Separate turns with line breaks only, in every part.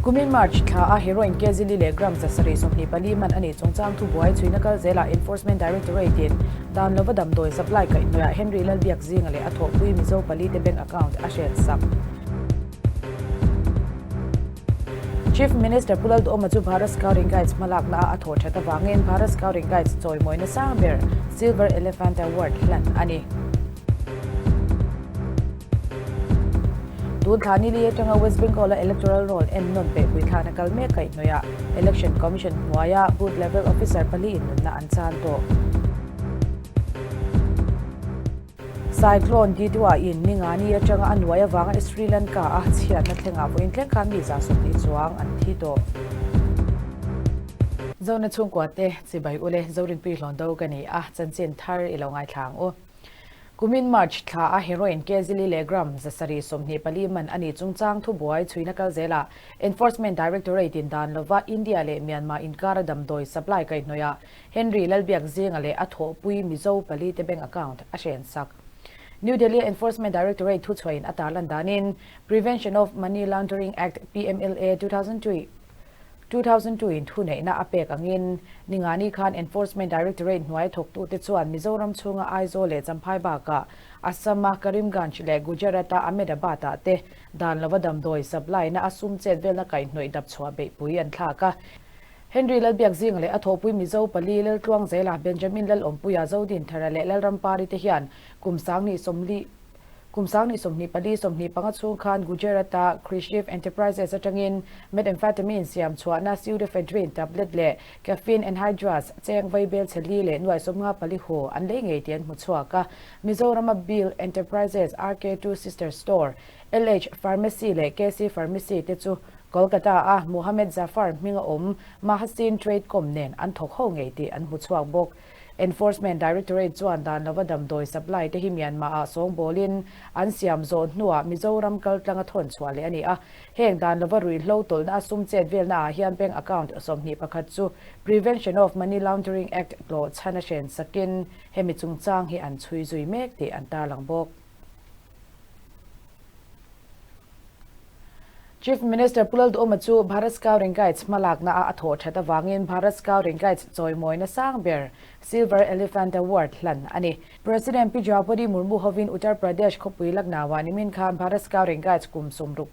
Kumin March thla a heroin kg li leh gram 724 man a nih chungchang thubuai chhuina kal zelah Enforcement Directorate in dan lova damdawi supply kaihhnawihah Henry Lalbiakzinga leh a thawhpui Mizo pali te bank account a hrensak. Chief Minister Pu Lalduhawma chu Bharat Scouting Guides hmalakna a a thawh that avangin Bharat Scouting Guides chawimawina sang ber Silver Elephant Award hlan a ni. Tun thla ni li atanga West Bengal-a Electoral Roll en nawn pehpui thlana kal mek kaihhnawihah Election Commission hnuaia Booth Level Officer paliin nunna an chan tawh. Cyclone Ditwah in Ningani atanga a nuai avanga Sri Lanka a chhiatna thlengah vawiin thleng khan mi 120 chuang an thi tawh. Zona chhungkua te chibai ule Zorinpui hlawn do ka ni a, chanchin thar i lo ngaithla ang u. Kumin March thla a heroin kg li leh gram 724 man a nih chungchang thubuai chhuina kal zelah Enforcement Directorate in dan lova India leh Myanmar inkara damdawi supply kaihhnawihah Henry Lalbiakzinga leh a thawhpui Mizo palite bank account a hrensak. New Delhi-a Enforcement Directorate thuchhuahin a tarlan danin Prevention of Money Laundering Act, PMLA, 2002, 2002 in thuneihna a pek angin Ningani khan Enforcement Directorate hnuai thawktute chuan Mizoram chhunga Aizawl leh Champhai bakah Assam-a Karimganj leh Gujarat-a Ahmedabad-ah te dan lova damdawi supply-na a sum chet velna kaihhnawih dapchhuah beihpui an thlak a. Henry Lalbiakzinga leh a thawhpui Mizo pali Laltluangzela, Benjamin Lalawmpuia, Zodinthara leh Lalrampari te hian kum sang kum 2024 25 chhung khan Gujarat-a Krishiv Enterprises atangin methamphetamine siam chhuahna pseudoephedrine tablet leh caffeine anhydrous cheng vaibel chhe li leh nuai 54 hu an lei ngei tih an hmu chhuak a. Mizorama Bill Enterprises, RK2 Sister Store, LH Pharmacy leh KC Pharmacy te chu Kolkata a Mohammed Zafar hminga awm Mahasin Trade Com nen an thawk ho ngei tih an hmu chhuak bawk. Enforcement Directorate chuan dan lova damdawi supply te hi Myanmar ah sawngbawlin an siam zawh hnuah Mizoram kaltlanga thawn chhuah leh a ni a. Heng dan lova ruihhlo tawlhna a sum chet velna ah hian bank account 21 chu Prevention of Money Laundering Act tlawh chhan a hren sakin hemi chungchang hi an chhui zui mek tih an tarlang bawk. Chief Minister Pu Lalduhawma chu Bharat Scouting Guides hmalakna a a thawh that avangin Bharat Scouting Guides chawimawina sang ber Silver Elephant Award hlan a ni. President Pi Draupadi Murmu hovin Uttar Pradesh khawpui Lucknow-ah nimin khan Bharat Scouting Guides kum 60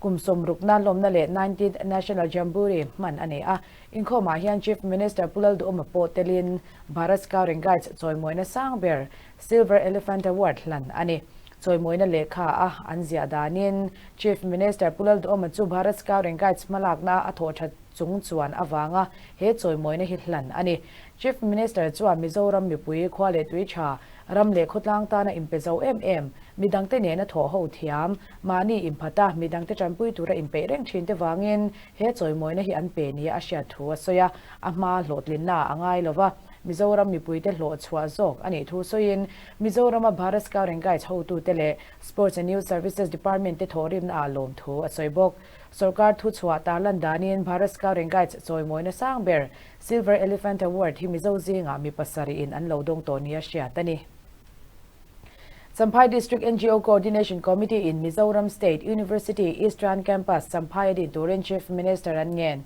kum 60na lawmna leh 19th National Jamboree hman a ni a. Inkhawmah hian Chief Minister Pu Lalduhawma pawh telin Bharat Scouting Guides chawimawina sang ber Silver Elephant Award hlan a ni. Chawimawina lehkha a an ziah danin Chief Minister Pu Lalduhawma chu Bharat Scouting Guides hmalakna a thawh that chung chuan avanga he chawimawina hi hlan a ni. Chief Minister chuan Mizoram mipui khua leh tui tha, ram leh khawtlang tana inpe zo em em, midangte nena thawh ho thiam, mahni inphata midangte tanpui tura inpeih reng thin te vangin he chawimawina hi an pe nia a hriat thu a sawi a, a hma hlawhtlinna a ngai lova. Mizoram mipuite hlawh chhuah zawk a nih thu sawiin Mizorama Bharat Scouting Guides hotute leh Sports and Youth Services Department te thawhrimna ah lawm thu a sawi bawk. Sorkar thuchhuah tarlan danin Bharat Scouting Guides chawimawina sang ber Silver Elephant Award hi Mizo zingah mi pasarih in an lo dawng tawh nia hriat a ni. Champhai District NGO Coordination Committee in Mizoram State University Eastern Campus Champhai a din turin Chief Minister an ngen.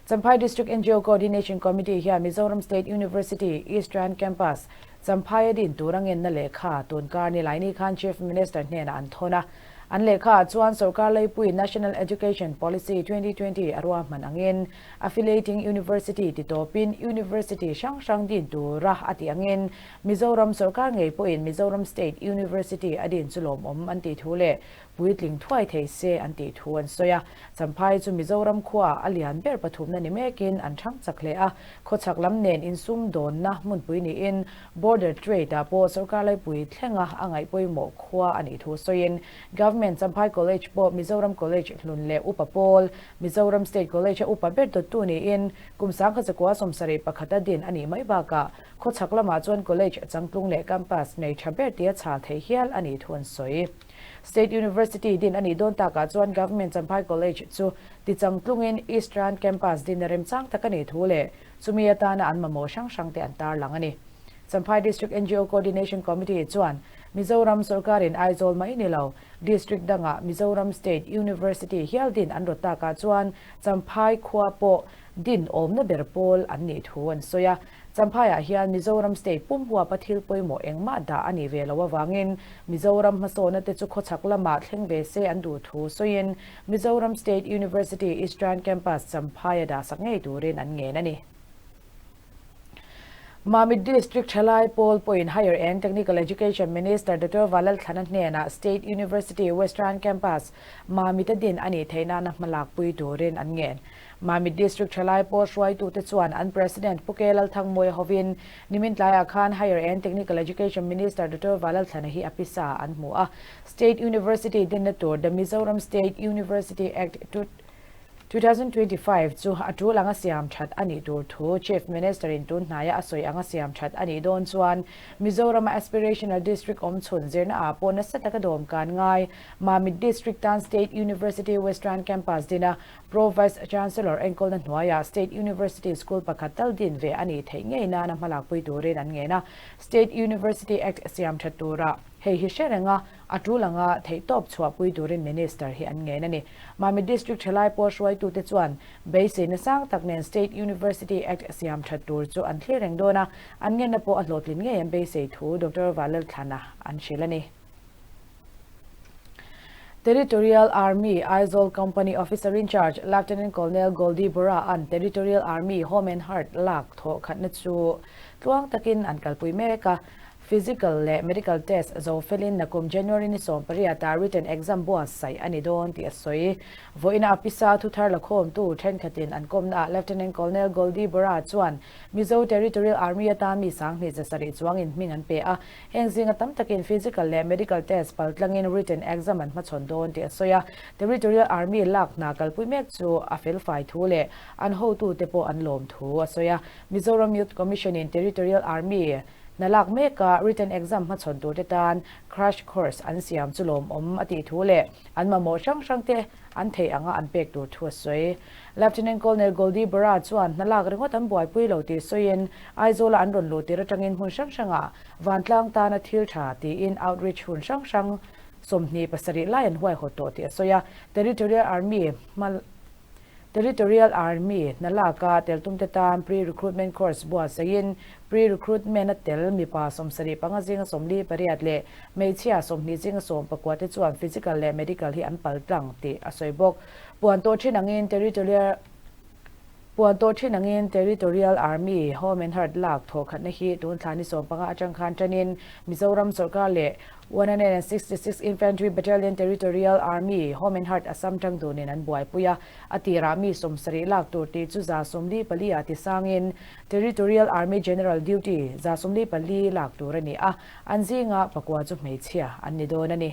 Champhai District NGO Coordination Committee hian Mizoram State University Eastern Campus Champhai a din tur a ngenna lehkha tunkar Nilaini khan Chief Minister hnenah an thawn a. An lehkhaah chuan Sorkar Laipui National Education Policy 2020 a ruahman angin Affiliating University ti tawpin University hrang hrang din tura a tih angin Mizoram sorkar ngei pawhin Mizoram State University a din chu lawmawm an tih thu leh puitling thuai thei se an tih thu an sawi a. Champhai chu Mizoram khuaah a lian ber pathumna ni mekin an thang chak hle a, khawchhak lam nen insum dawnna hmunpui niin Border Trade ah pawh sorkar laipui thlenga a ngaih pawimawh khua a nih thu sawiin Government Champhai College pawh Mizoram College hlun leh upa pawl Mizoram State College a upa ber dawttu niin kum 1971 a din a nih mai bakah Khawchhak lamah chuan College changtlung leh campus nei tha ber tia chhal theih hial a nih thu an sawi. State University din a nih dawn takah chuan Government Champhai College chu ti changtlungin Eastern Campus din a remchang tak a nih thu leh chumi atana an mamawh hrang hrang te an tarlang a ni. Champhai District NGO Coordination Committee chuan Mizoram sorkarin Aizawl mai ni lo, District dangah Mizoram State University hial din an rawt takah chuan Champhai khua pawh din awmna ber pawl an nih thu an sawi a. Champhaiah hian Mizoram State pum huapa thil pawimawh engmah dah a nih ve loh avangin Mizoram hmasawhna te chu khawchhak lamah thleng ve se an duh thu sawiin Mizoram State University Eastern Campus Champhaia dahsak ngei turin an ngen a ni. Mamit District Thalai Pawl pawhin Higher and Technical Education Minister Doctor Valalthlana hnenah State University Western Campus Mamit a din a nih theih nana hmalakpui turin an ngen. Mamit District Thalai Pawl hruaitute chuan an President Pu K Lalthangmawia hovin nimin tlaiah khan Higher and Technical Education Minister Doctor Valalthlana hi a pisa an hmu a. State University dinna tur The Mizoram State University Act 2025 chu a tul anga siam that a nih tur thu Chief Minister in tun hnaia a sawi anga siam that a nih dawn chuan Mizoram a Aspirational District awmchhun zirna ah pawh nasa taka dawm kan ngai. Mamit District tan State University Western Campus dina Pro Vice Chancellor enkawlna hnuaiah State University School pakhat tal din ve a nih theih ngei nana hmalakpui turin an ngen a, State University Act siam that tura hei hi hre reng a, A tul anga theihtawp chhuahpui turin Minister hi an ngen a ni. Mamit District thalai pawl hruaitute chuan beiseina sang tak nen State University Act siam that tur chu an thlir reng dawn a, an ngenna pawh a hlawhtlin ngei an beisei thu Doctor Valalthlana an hrilh a ni. Territorial Army Aizawl Company Officer in Charge Lieutenant Colonel Goldie Bora an Territorial Army Home and Heart lak thawh khatna chu tluang takin an kalpui mek a, Physical leh medical test zo felin nakum January ni 18 ah written exam buatsaih a ni dawn tih a sawi. Vawiina a pisa thuthar lakhawmtu thenkhatin an kawmnaah Lieutenant Colonel Goldie Bora chuan Mizo Territorial Army atan mi 2700 chuangin hming an pe a, heng zinga tam takin physical leh medical test paltlangin written exam an hmachhawn dawn tih a sawi a. Territorial Army lak hna kalpui mek chu a felfai thu leh an hotute pawh an lawm thu a sawi a. Mizoram Youth Commission-in Territorial Army Hna lak meka written exam hmachhawn turte tan crash course an siam chu lawmawm a tih thu leh an mamawh hrang hrangte an theih anga an pek tur thu a sawi. Lieutenant Colonel Goldie Bora chuan hna lak ringawt an buaipui lo tih sawiin Aizawla an rawn luh tir atangin hmun hrang hrangah vantlang tana thil tha tiin outreach hun hrang hrang 27 lai an huaihawt tawh tih a sawi a. Territorial Army hma Territorial Army hna laka tel tumte tan pre-recruitment course buatsaihin pre-recruitment a tel mipa 75 zinga 48 leh hmeichhia 20 zinga 19 te chuan physical leh medical hi an pal tlang tih a sawi bawk. Puan tawh thin angin Territorial Puan tawh thin angin Territorial Army Home and Heart lak thawhkhatna hi tun thla ni 15 atang khan tanin Mizoram sawrkar leh 166 Infantry Battalion Territorial Army, Home and Heart Assam tang dunin an buaipui a, a tirah mi 70 lak tur tih chu 144 ah tisangin Territorial Army General Duty 144 lak tur a ni a, an zinga pakua chu hmeichhia an ni dawn a ni.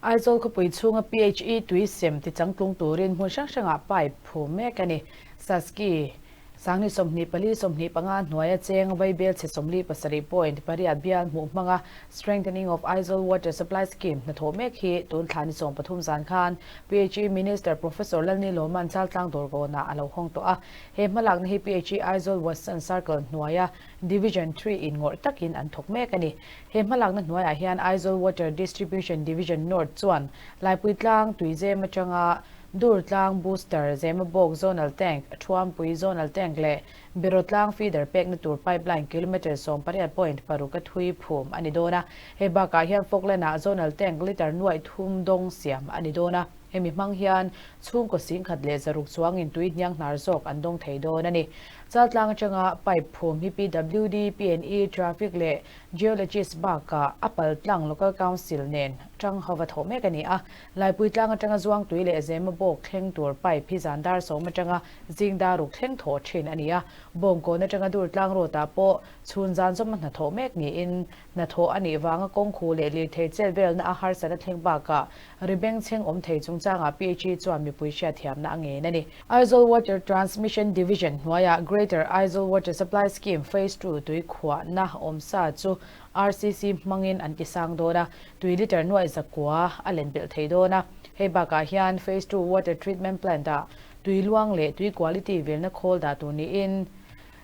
Aizawl khawpui chhunga PHE tui sem tichangtlung turin hmun hrang hrangah pipe phum mek a ni. Saski. Sangni 24 25 hnuaia cheng vaibel chhe 47.8 bial hmuh hmanga Strengthening of Aizawl Water Supply Scheme hnathawh mek hi tun thla ni 13 zan khan PHE Minister Professor Lalni Lawman Chaltlang Dawrkawnah a lo hawng tawh a. He hmalakna hi PHE Aizawl Watson Circle hnuaia Division 3 in ngawrh takin an thawk mek a ni. He hmalakna hnuaiah hian Aizawl Water Distribution Division North chuan Laipui tlang tuizem atanga Durtlang Booster, Zemabawk Zonal Tank, Thuampui Zonal Tank leh Birotlang Feeder pekna tur pipeline kilometre 18.6 a thui phum a ni dawn a. Hei bakah hian Falkland-ah Zonal Tank litre nuaih thum dawng siam a ni dawn a. Hemi hmang hian chhungkaw 1100 chuangin tui hniang hnar zawk an dawng thei dawn a ni. Chaltlang atanga pipe phum hi PWD, PNE, Traffic leh Geologist bakah a paltlang Local Council nen tang hova thawh mek a ni a. Laipui tlang atanga Zuangtui leh Zemabawk thleng tur pipe hi zan dar sawm atanga zing dar ruk thleng thawh thin a ni a. Bawngkawn atanga Durtlang road ah pawh chhun zan zawma hnathawh mek niin hnathawh a nih vanga kawng khu leh lirthei chet velna a harsatna thleng bakah ri bengchheng awm thei chungchangah PHE chuan mipui hriatthiamna a ngen a ni. Aizawl Water Transmission Division hnuaiah Greater Aizawl Water Supply Scheme Phase Two tui khuahna awmsa chu RCC hmangin an ti sang dawn a, tui litre nuaih zakua a len belh thei dawn a. Hei bakah hian Phase Two Water Treatment Plant-ah tui luang leh tui quality velna khawl dah tur niin.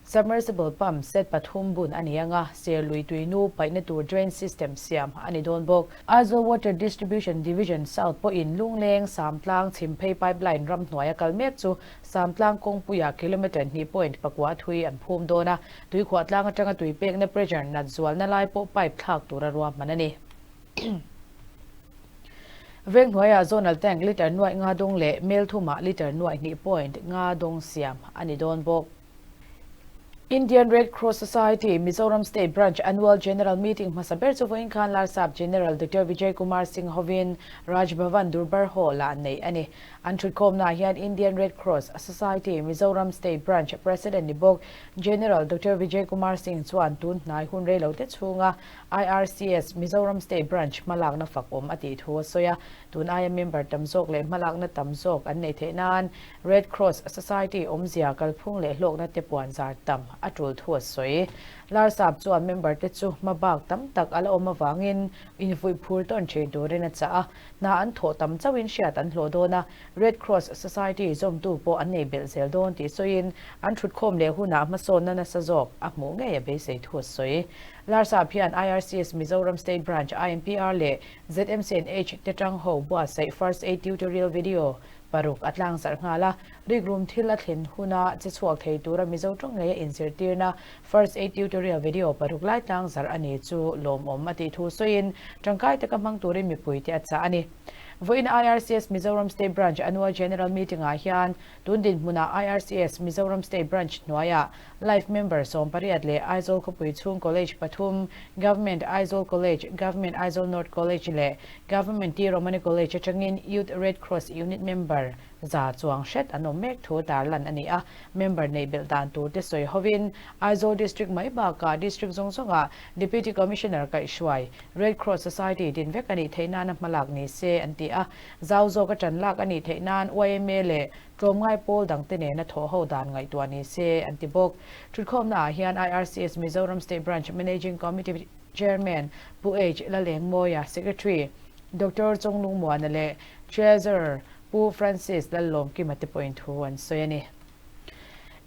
Submersible pump set pathum bun a ni ang a, Serlui tuinu paihna tur drain system siam a ni dawn bawk. Aizawl Water Distribution Division South pawhin Lungleng, Samtlang, Chhimphei pipeline ramhnuaia kal mek chu Samtlang kawngpuiah kilometre hnih point pakua thui an phum dawn a, tuikhuah tlang atanga tui pekna pressure nat zualna lai pawh pipe thlak tura ruahman a ni. Venghnuaiah zonal tank litre nuaih nga dawng leh mel thumah litre nuaih hnih point nga dawng siam a ni dawn bawk. Indian Red Cross Society, Mizoram State Branch Annual General Meeting hmasa ber chu vawiin khan Larsap General Doctor Vijay Kumar Singh hovin Raj Bhavan Durbar Hall-ah neih a ni. An thutkhawmnaah hian Indian Red Cross Society, Mizoram State Branch President ni bawk General Doctor Vijay Kumar Singh chuan tun hnai hun reilote chhunga IRCS, Mizoram State Branch hmalakna fak awm a tih thu a sawi a. Tun aia member tam zawk leh hmalakna tam zawk an neih theih nan Red Cross Society awmzia kalphung leh hlawkna te puan zar tam a tul thu a sawi. Larsap chuan member te chu hmabak tam tak a la awm avangin invuih phur tawn thin turin a chah a. Hna an thawh tam chauhin hriat an hlawh dawn a, Red Cross Society zawmtu pawh an nei belh zel dawn tih sawiin an thutkhawm leh hunah hmasawnna nasa zawk a hmuh ngei a beisei thu a sawi. Larsap hian IRCS Mizoram State Branch INPR leh ZMCNH te tang ho buatsaih First Aid Tutorial Video paruk a tlangzarh nghal a, rikrum thil a thlen huna che chhuak thei tura Mizo tawng ngeia inzirtirna First Aid Tutorial Video paruk lai tlangzarh a ni chu lawmawm a tih thu sawiin tangkai taka hmang turin mipuite a chah a ni. Vawiin IRCS Mizoram State Branch Annual General Meeting-ah hian tun dinhmunah IRCS Mizoram State Branch hnuaiah Life Member 18 leh Aizawl khawpui chhung College pathum, Government Aizawl College, Government Aizawl North College leh Government T Romani College atangin Youth Red Cross Unit member 100 chuang hret an awm mek thu tarlan a ni a. Member neih belh dan tur te sawi hovin Aizawl District mai bakah District zawng zawngah Deputy Commissioner kaihhruai Red Cross Society din vek a nih theih nana hmalak ni se an ti a. Zau zawka tan lak a nih theih nan yma leh Tlawmngai pawl dangte nena thawh ho dan ngaihtuah ni se an ti bawk. Thutkhawmnaah hian IRCS Mizoram State Branch Managing Committee Chairman Pu H Lalengmawia, Secretary Doctor Chawnglungmuana leh Treasurer Pu Francis Lallawmkima te pawhin thu an sawi a ni.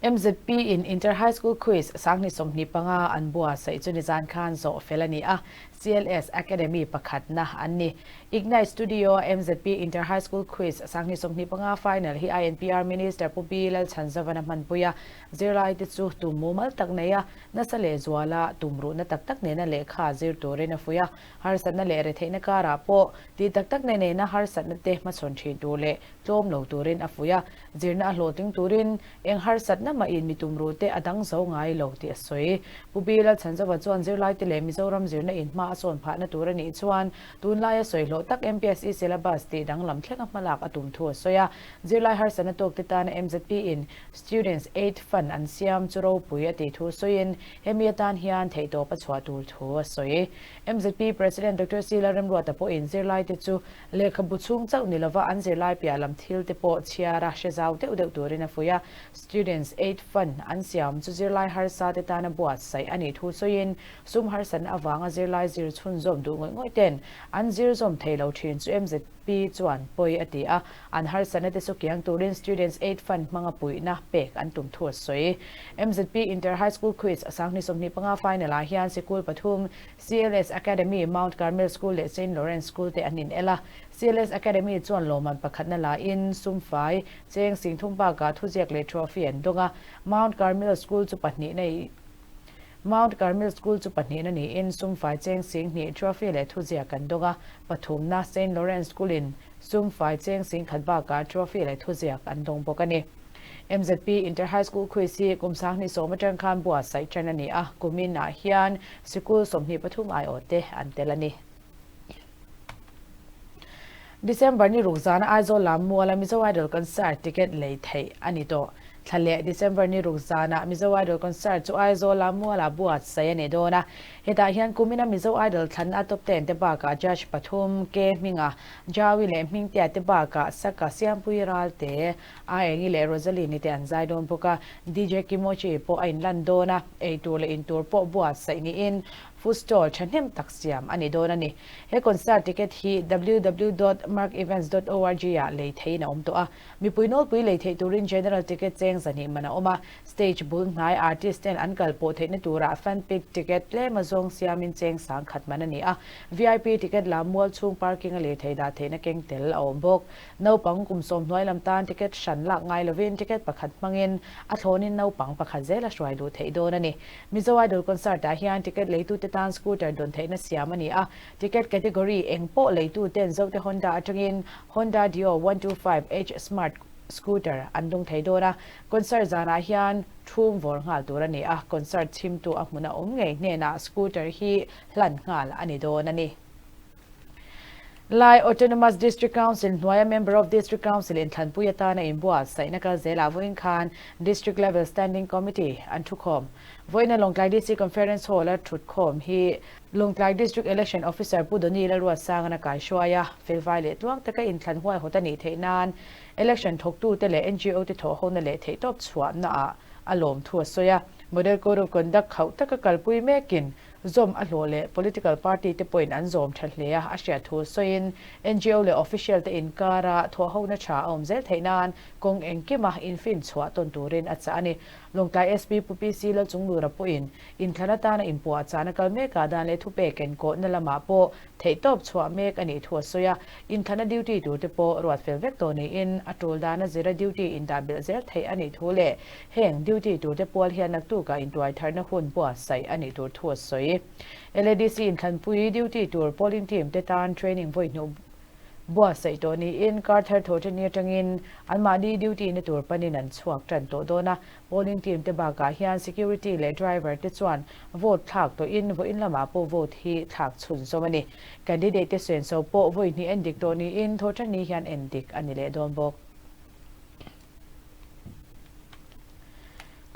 MZP in Inter High School Quiz 2025 an buatsaih chu nizan khan zawh fel a ni a, CLS Academy pakhatna an ni. Ignite Studio a MZP Inter High School Quiz 2025 final hi INPR Minister Pu B Lalchhanzavana hmanpui a, zirlaite chu tum mumal tak nei a, nasa leh zuala tumruhna tak tak nena lehkha zir turin a fuih a, harsatna leh retheihna karah pawh tih tak tak nei nena harsatna te hmachhawn thin tur leh tlawm lo turin a fuih a, zirna a hlawhtling turin eng harsatna mahin mi tumruh te a dang zo ngai lo tih a sawi. Pu B Lalchhanzova chuan zirlaite leh Mizoram zirna in hma a sawn phahna tur a nih chuan tunlaia sawi hlawh tak MPSC syllabus tih danglam thlenga hmalak a tum thu a sawi a, zirlai harsatna tawkte tana MZP in Students Aid Fund an siam chu ropui a tih thu sawiin hemi atan hian theihtawp a chhuah tur thu a sawi. MZP President Doctor C Lalremruata pawhin zirlaite chu Lehkhabu chhung chauh ni lova an zirlai piah lam thil te pawh chhiar a hre zau deuh deuh turin a fuih a. Students Aid Fund an siam chu zirlai harsa te tana buatsaih a nih thu sawiin sum harsatna avanga zirlai zir chhunzawm duh ngawih ngawih ten an zir zawm thei lo thin chu MZP chuan pawi a ti a. An harsatna te chu kiang turin Students Aid Fund hmanga puihna pek an tum thu a sawi. MZP Inter High School Quiz 2025 final ah hian sikul pathum CLS Academy, Mount Carmel School leh Saint Lawrence School te an in el a. CLS Academy chuan lawmman pakhatna la in sumfai, cheng singthum bakah thuziak leh trophy an dawng a. Mount Carmel School chu pahnihna Mount Carmel School chu pahnihna niin sumfai, cheng singhnih, trophy leh thuziak an dawng a. Pathumna Saint Lawrence School in Sumfai cheng singkhat bakah trophy leh thuziak an dawng bawk a ni. MZP Inter High School Quiz hi kum 2010 atang khan buatsaih tan a ni a, kumin ah hian sikul 23 aiawh te an tel a ni. December ni ruk zana Aizawl lam muala Mizo Idol Concert ticket lei theih a ni tawh. Thla leh December ni ruk zanah Mizo Idol Concert chu Aizawl lam muala buatsaih a ni dawn a. Hetah hian kumina Mizo Idol thlanna top ten te bakah Judge pathum, K Hminga, Jaui leh Hmingtea te bakah Saka, Siampui Ralte, Aengi leh Rosaline te an zai dawn bawk a. DJ Kimochi pawh a inlan dawn a, ei tur leh in tur pawh buatsaih niin Food stall thahnem tak siam a ni dawn a ni. He concert ticket hi www dot markevents dot org ah lei theihin a awm tawh a. Mipui nawlpui lei theih turin general ticket cheng zahnih man a awm a. Stage bul hnai artist ten an kal pawh theihna turah fan pit ticket tlem a zawng siamin cheng sang khat man a ni a. VIP ticket lam mual chhung parking a lirthei dah theihna keng tel a awm bawk. Naupang kum sawm hnuai lam tan ticket hran lak ngai lovin ticket pakhat hmangin a thlawnin naupang pakhat zel a hruai luh theih dawn a ni. Mizo Idol concert ah hian ticket leitute tan scooter dawn theihna siam a ni a, ticket category eng pawh leituten Zote Honda atangin Honda Dio 125H Smart scooter an dawng thei dawn a, concert zanah hian thum vawr nghal tur a ni a, concert chhimtu a hmun a awm ngei hnenah scooter hi hlan nghal a ni dawn a ni. Lai Autonomous District Council hnuaia Member of District Council inthlanpui atana inbuatsaihna kal zelah vawiin khan District Level Standing Committee an thukhawm. Vawiina Lawngtlai DC Conference Hall-a thutkhawm hi Lawngtlai District Election Officer Pu Doni Lalruatsangan a kaihruai a, felfai leh tluang taka inthlan huaihawt a nih theih nan Election thawktute leh NGO te thawhhona leh theihtawp chhuahnaah a lawmthu a sawi a. Model Code of Conduct khauh taka kalpui mekin Zawm a hlawh leh political party te pawhin an zawm tha hle a, a hriat thu sawiin ngo leh official te inkara thawhhona tha a awm zel theih nan kawng engkima infin chhuah tawn turin a chah a ni. Lawngtlai SP Pu PC Lalchunglura pawhin inthlan atana inpuah chahna kal mekah dan leh thupek enkawhna lamah pawh theihtawp chhuah mek a nih thu a sawi a, inthlana duty tur te pawh ruat fel vek tawh niin a tul dana zira duty indah belh zel theih a nih thu leh heng duty tur te pual hian naktukah intuai tharna hun buatsaih a nih tur thu a sawi. LADC inthlanpui duty tur polling team te tan training vawi hnuh Buatsaih tawh niin kar thar thaw ṭhen atangin anmahni duty na tur panin an chhuak ṭan tawh dawn a. Polling team te bakah hian security leh driver te chuan vote thlak tawhin vawiin lamah pawh vote hi thlak chhunzawm a ni. Candidate te senso pawh vawi hnih endik tawh niin thaw ṭhen ni hian endik a ni leh dawn bawk.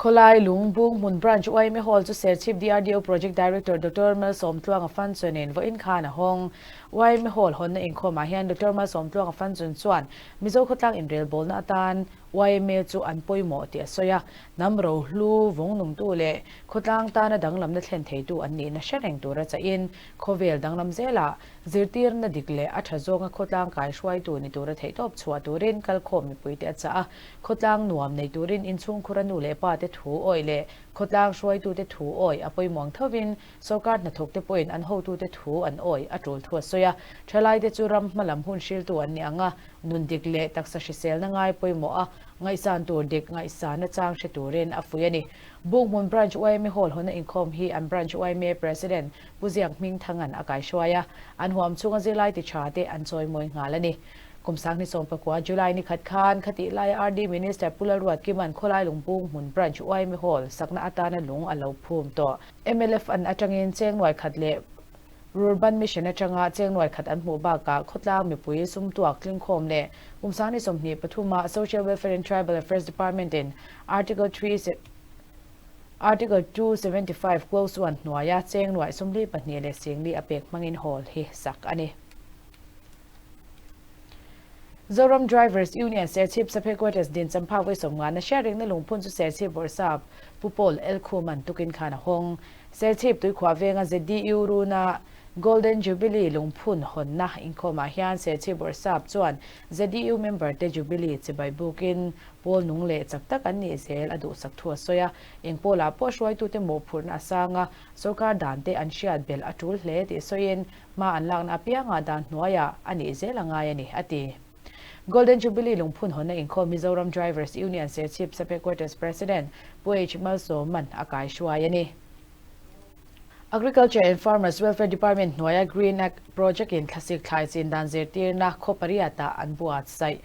Khawlai lung bung hmun Branch yma Hall chu Serchhip DRDO Project Director Doctor Malsawmtluanga Fanchunin vawiin khan a hawng. Yma Hall hawnna inkhawmah hian Doctor Malsawmtluanga Fanchun chuan Mizo khawtlang inrelbawlna atan yma chu an pawimawh tih a sawi a, hnam rohlu vawng nungtu leh khawtlang tana danglamna thlen theitu an nihna hre reng tura chahin khawvel danglam zelah Zirtirna dik leh a tha zawnga khawtlang kaihruaitu ni tura theihtawp chhuah turin kalkhawm mipuite a chah a, khawtlang nuam nei turin inchhungkhura nu leh pa te thu awih leh khawtlang hruaitute thu awih a pawimawh ang thovin sawrkar hnathawkte pawhin an hotute thu an awih a tul thu a sawi a. Thalaite chu ram hmalam hun hriltu an ni ang a, nun dik leh taksa hriselna ngai pawimawh a ngaihsan tur dik ngaihsana chang hre turin a fuih a ni. Bunghmun Branch yma Hall hawnna inkhawm hi an Branch yma President Pu Ziak Hmingthanga'n a kaihruai a, an huam chhunga zirlai ti tha te an chawimawi nghal a ni. Kum sanghni sawmpakua July ni khat khan khatih laia RD Minister Pu Lalruat Kima'n khawlai lungpung hmun Branch yma Hall sakna atana lung a lo phum tawh. Mlf an atangin cheng nuai khat leh Rurban Mission atanga cheng nuai khat an hmuh bakah khawtlang mipui sumtuak tlingkhawm leh kum sanghni 23 a Social Welfare and Tribal Affairs Department in Article Article 275 Clause 1 hnuaia cheng nuaih 42 leh 40 a pek hmangin hall hi sak a ni. Zoram Drivers Union Serchhip Sub-Headquarters din champhak vawi 50 na hriatrengna lungphun chu Serchhip Bawrhsap Pu Paul L. Khuman tukin khan a hawng. Serchhip Tuikhuah venga ZDU runa Golden Jubilee lungphun hawnna inkhawmah hian Serchhip Bawrhsap chuan ZDU member te Jubilee chibai bukin Pawl nung leh chak tak an nih zel a duhsak thu a sawi a, eng pawlah pawh hruaitute mawhphurhna a sang a, sawrkar dan te an hriat belh a tul hle tih sawiin hma an lakna apiangah dan hnuaiah a nih zel a ngai a ni, a ti. Golden Jubilee lungphun hawnna inkhawm Mizoram Drivers Union Serchhip Sub-Headquarters President Pu H. Malsawman a kaihruai a ni. Agriculture and Farmers Welfare Department hnuaia Green Ag Project in thlasik thlai chin dan zirtirna khaw pariatah an buatsaih.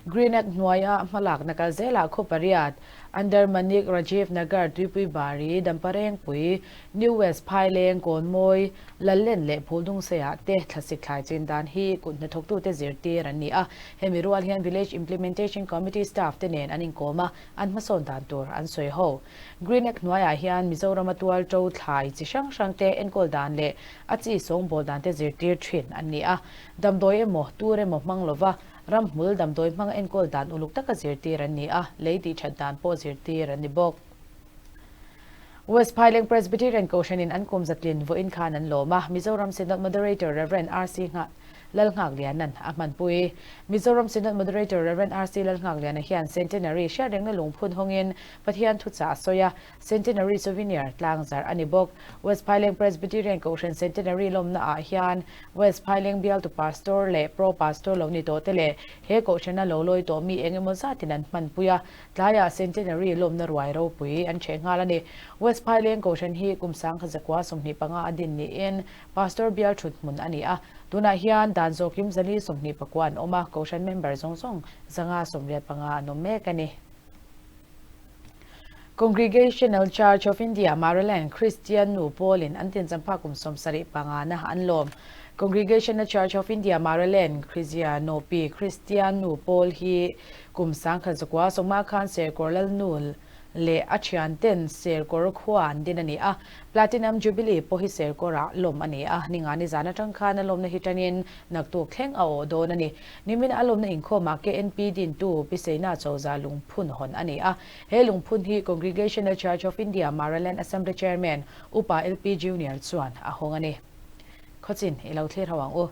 Green Ag hnuaia hmalakna kal zelah khaw pariat, Under Manik Rajiv Nagar, Tuipui Bari, Damparengpui, New West Phaileng, Kawnmawi, Lallen leh Phuldungseiah te thlasik thlai chin dan hi kut hnathawktute zirtir an ni a. Hemi rual hian Village Implementation Committee staff te nen an inkawm a, an hmasawn dan tur an sawi ho. Green Act hnuaiah hian Mizorama tual to thlai chi hrang hrang te enkawl dan leh a chi sawngbawl dan te zirtir thin an ni a. Damdawi emaw, tur emaw hmang lova ramhmul damdawi hmanga enkawl dan uluk taka zirtir an ni a, lei tihthat dan pawh zirtir an ni bawk. West Phaileng Presbyterian Kohhranin an kum zatlin vawiin khan an lawm a, Mizoram Synod Moderator Rev. RC Lalnghakliana'n a hmanpui. Mizoram Synod Moderator Rev. RC Lalnghakliana hian Centenary hriatrengna lungphun hawngin Pathian thuchah a sawi a, Centenary Souvenir tlangzarh a ni bawk. West Phaileng Presbyterian Kohhran Centenary lawmna ah hian West Phaileng bialtu Pastor leh Pro Pastor lo ni tawh te leh he Kohhrana lo lawi tawh mi eng emaw zatin an hmanpui a, tlaiah Centenary lawmna ruai ropui an chheh nghal a ni. West Phaileng Kohhran hi kum 10,000 25 a din niin Pastor bial thut hmun a ni a, tunah hian dan zawkim 429 an awm a, Kohhran member zawng zawng 585 an awm mek a ni. Congregational Church of India, Maryland, Kristian nu pawlin an tinchangphak kum 75 na an lawm. Congregational Church of India, Maryland, Krizianopi Kristian nu pawl hi kum 1990 khan Serkawr Lalnu leh a thianten Serkawr khua an din a ni a. Platinum Jubilee pawh hi Serkawrah lawm a ni a, ningani zan atang khan a lawmna hi tanin naktuk thleng a awh dawn a ni. Nimin a lawmna inkhawmah KNP dintu Piseina Chawza lungphun hawn a ni a. He lungphun hi Congregational Church of India Maraland Assembly Chairman Upa LP Junior chuan a hawng a ni. Khawchin i lo thlir ho ang u.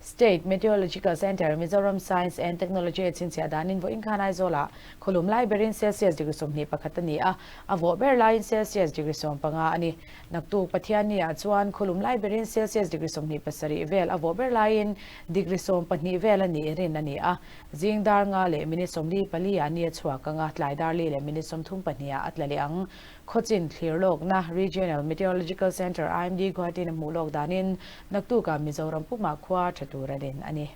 State Meteorological Centre, Mizoram Science and Technology a chhinchhiah danin vawiin khan Aizawlah khawlum lai berin Celsius degree 21 a ni a, a vawh ber laiin Celsius degree 15 a ni. Naktuk Pathianni-ah chuan khawlum lai berin Celsius degree 27 vel a vawh ber laiin degree 12 vel a nih rin a ni a. Zing dar nga leh minute 44 ah ni a chhuak ang a, tlai dar li leh minute 32 ah a tla leh ang. Khawchin thlir lawkna Regional Meteorological Centre, IMD, Guwahati-in a hmuh lawk danin naktukah Mizoram pumah khua tha tur a rin a ni.